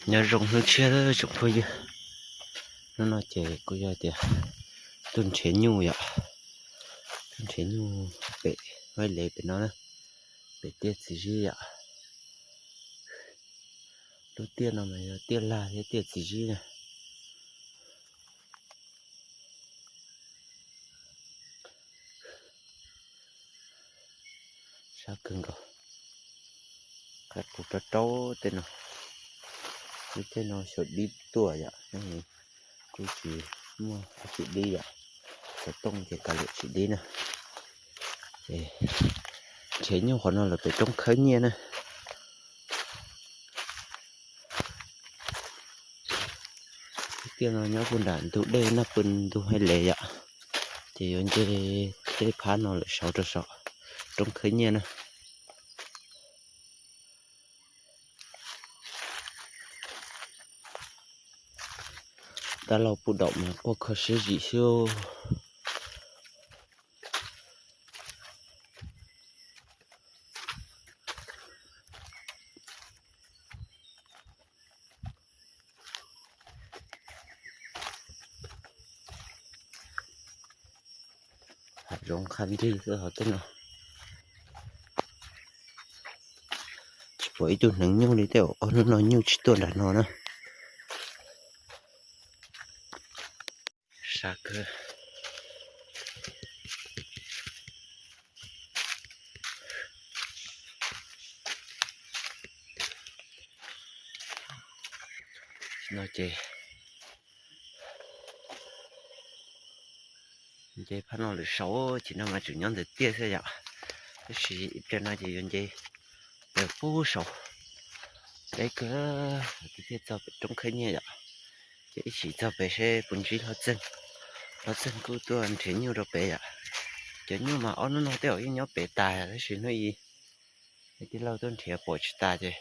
Nyob zoo hnub tshiab tsoom phooj ywg, hnub no ces kuj yog tias tuaj nrhiav nyuj yom, tuaj nrhiav nyuj pem haib lev pem no na, pem tiaj txiv zib yom. Lub tiaj no mas yog tiaj lag thiab tiaj txiv zib na. Sab kawg nkaus, qab qus rau rau tej no, lub caij no xyaum dib tuaj yom, kuj tsis muaj dab tsi dib yom, xov tooj ces kav liam tsis dib na. Ces nrhiav nyuj qhov no lawm pem roob khawb nyiaj na. Tiaj no nyob puag nram ntug dej Naj Pw ntug haib lev yom, ces yuav nce tej phab no lawm saud rau saum roob khawb nyiaj na. Dab laug puj daum mas quaj kho siab zim xwb. Hav zoov qha nrig xwb hov tej no. Tsis pom ib tug hneev nyuj li, tej zaum ob hnub no nyuj tsis tuaj nram no na. Sab kawg. No ces nce phab no lawm saud, ces no mas tseem nyob ntawm tiaj xwb yom. Tab sis ib pliag no ces yuav nce pem pub saud. Deb kawg, kwv tij thiaj txog pem roob khawb nyiaj yom. Ces ib chim txog pem seb puas ntsib hlob Txeeg. Hlob Txeeg kuj tuaj nrhiav nyuj rau pem yom. Cov nyuj mas ob hnub no tej zaum yeej nyob pem tas, tab sis hnub i tij laug tuaj nrhiav pom tsis tas ces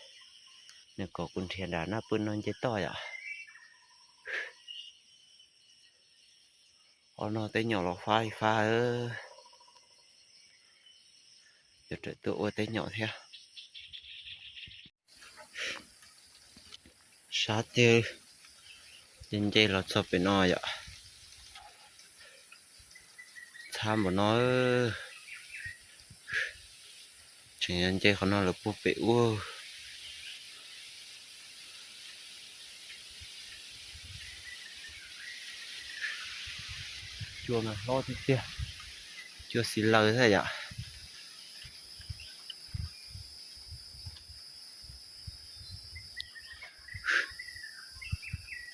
nws kom kuv nrhiav nram Naj Pw no nce toj yom. Ob no tej nyom los fab li fab, yuav rawm tuaj ua tej nyom thiab. Sab tiag, nce nce los txog pem no yom. Txhab npaum no, tseem nce qhov no lawm puag pem ub. Cua mas hlob tiag tiag, cua xis laws thiab yom.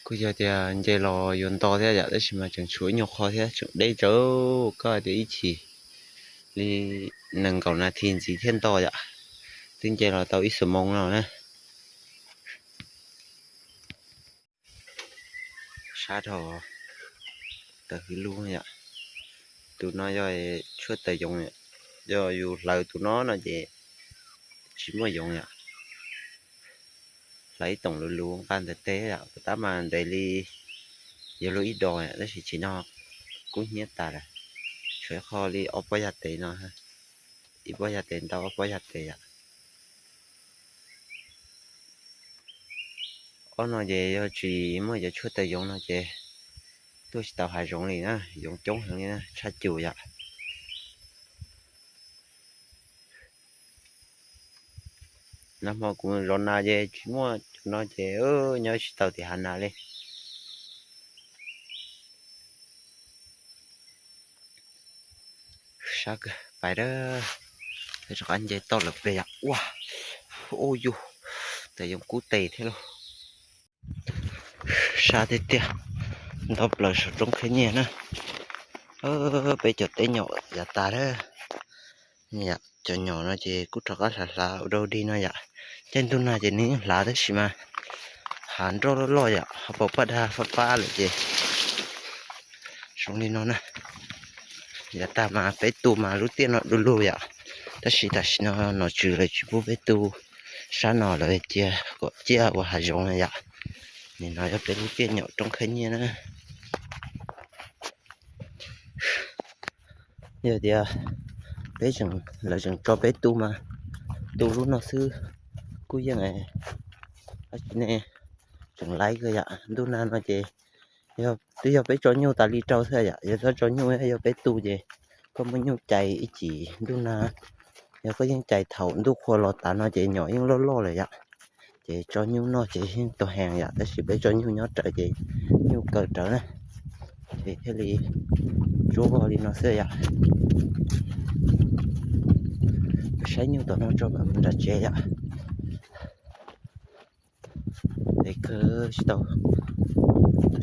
Kuj yog tias nce los yuav nto thiab yom, tab sis mas tseem tshuav ib nyuag qho thiab, tseem deb tsawv, koj tias ib chim li nees nkaum nas this ntxiv thiaj nto yom. Twb nce los tau ib xuab moos no na. Sab dhau, tawm hwv lug yom. Tus no yog tshuab taws yoov, yog yus hlawv tus no no ces tsis muaj yoov yom. Hlawv ib toom luv luv nqa ntawm tes yom, puas tab mas ntev li yog luag ib dos yom, tab sis tsim no kub hnyiab tas lawm. Tshuav ib qho li ob pob yas tes no, ib pob yas tes ntau ob pob yas tes yom. Ob no ces yog tsis muaj cov tshuab taws yoov no ces tuaj tsis tau hav zoov li na, yoov coob heev li na, tshaj cum yom. Nag hmo kuv zov nas ces tsis muaj cov no ces nyob tsis tau tim hav nas li. Sab kawg, pais dab, peb rov qab nce toj lawm pem yom. Ua, ua yus, tas yoov kub tes thiab lauj. Sab tiag tiag, nto plaws saum roob khawb nyiaj na. Peb cov teb nyom yav tas lawm. Cov nyom no ces kuj rov qab hlav hlav ua dau dig no yom. Caij ntuj nag ces nws yeej hlav tab sis mas hav nroj loj loj yom, ho pom paj dag fab fab lawm ces zoo li no na. Yav tag mas peb tu mas lub tiaj no du lug yom, tab sis tam sim no nom tswv lawv tsis pub peb tu sab no, lawv cia kom ciaj ua hav zoov na yom. Nim no yog peb lub tiaj nyom roob khawb nyiaj na. Yog tias peb tseem, lawv tseem tso peb tu mas tu lub no xwb kuj yeej, ne, tseem laiv kawg yom. Ntuj nag no ces yog twb yog peb tso nyuj tas li rau xwb yom, yog txhob tso nyuj, yog peb tu ces koj muaj nyuj cais ib chim ntuj nag, yog koj yeej cais thaum ntuj qhua los tas no ces nyom yeej loj loj lawm yom. Ces tso nyuj noj ces yeej tau heev yom, tab sis peb tso nyuj nyob raws ces nyuj kaw rawv na, ces thiaj li tsuab li no xwb yom. Saib nyuj tom no tso mam mus nram tsev yom. Es kawg tsis tau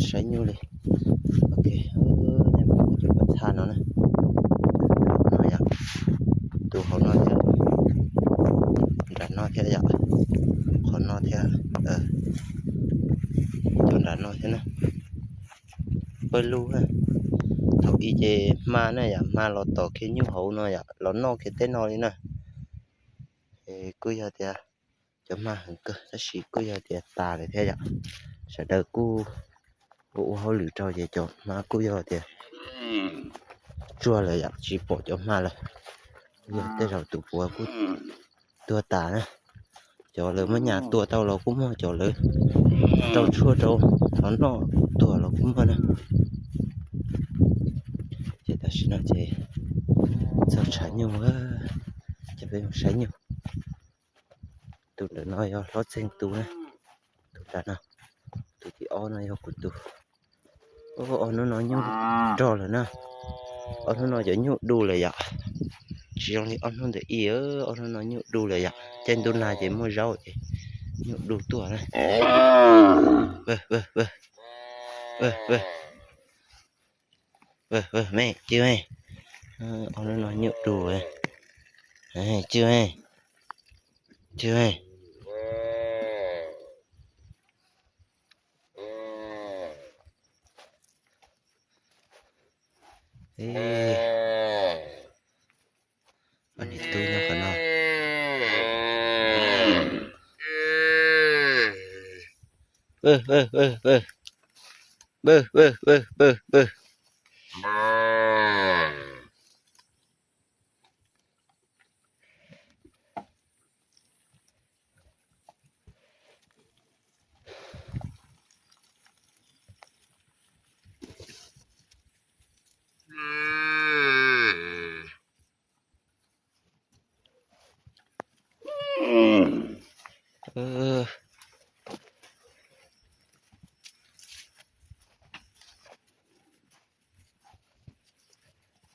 saib nyuj li. Ok, cov pob txha no na, no yom, tus hauv no thiab, nram no thiab yom, qhov no thiab, cov nram no thiab na. Pawg lug, thaum ub ces hma na yom, hma los tom kiag nyuj hauv no yom, los noj kiag tej no li na. Es kuj yog tias cov hma heev kawg tab sis kuj yog tias tas lawm thiab yom. Sawv daws kuj ua ua hauj lwm rau ces cov hma kuj yog tias tsuag lawm yom, tsis pom cov hma lawm. Yog tej zaum tus puav kuj tuag tas na. Cov lawv muab nyas tua tau los kuj muaj, cov lawv rau tshuaj rau hov noj tuag los kuj muaj na. Ces tam sim no ces txog tshav nyuj, ces peb mus saib nyuj. Tus ntawm no yog hlob txeeg tus na, tus nram no, tus thib ob no yog kuv tus. Ob hnub no nyuj rog lawm na, ob hnub no cov nyuj du lawm yom, tsis zoo li ob hnub ntawm ib, ob hnub no nyuj du lawm yom, caij ntuj nag ces muaj zaub ces nyuj du tuaj na. Me, cw me, ob hnub no nyuj du, cw me, cw me. Ob niam tub nyob qhov no.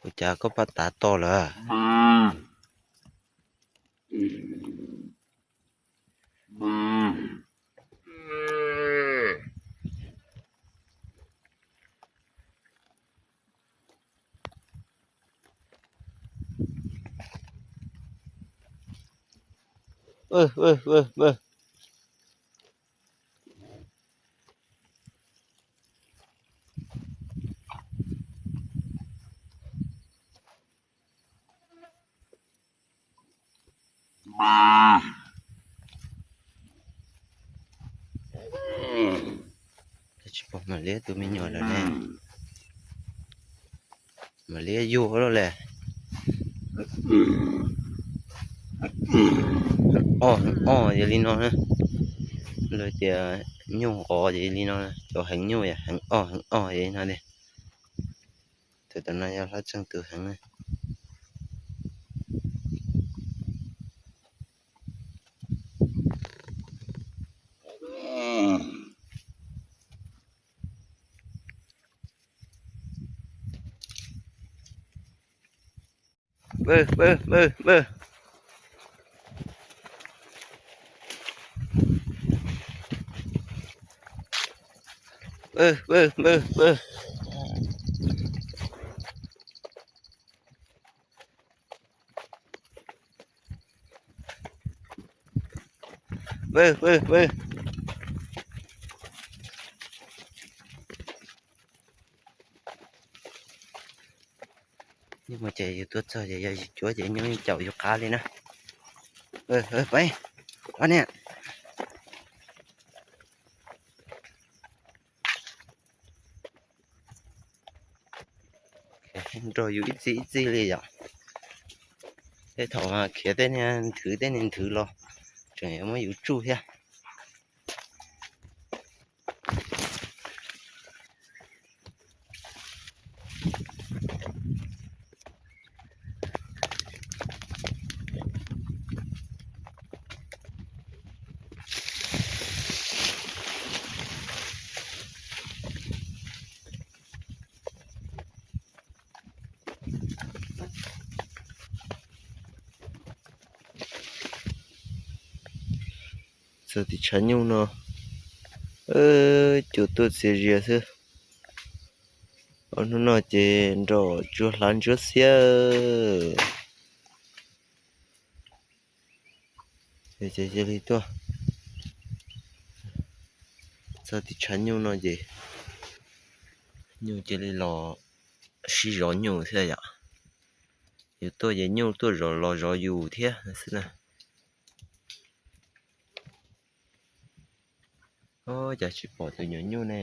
Ua cas koj paj tav to lawm? Tsis pom mam liab tus me nyuam lawm ne. Mam liab yuag lawm le. Heev o heev o yog li no na. Lawv tias nyuj qos ces li no, cov heev nyuj heev o heev o yog li no li. Tus tom no yog hlob txeeg tus heev na. Nyuj mas ces yus tuaj txog ces yog yus cuab ces nyuj yeej caum yus qab li na. Peb, ob niam, nrog yus ib txij ib txij li yom. Tej thaum khiav tej niag nthwv tej niag nthwv los tseem yuav muab yus tsuj thiab. Txog tim tshav nyuj no, cua tuaj txias zias xwb. Ob hnub no ces nrom tsuag hlav ntsuab xiab. Ces cia li tuaj txog tim tshav nyuj no ces nyuj cia li los sib zov nyuj thiab yom. Yus tuaj ces nyuj tuaj zov los zov yus thiab xwb na. Ov, cas tsis pom tus nyuam nyuj ne?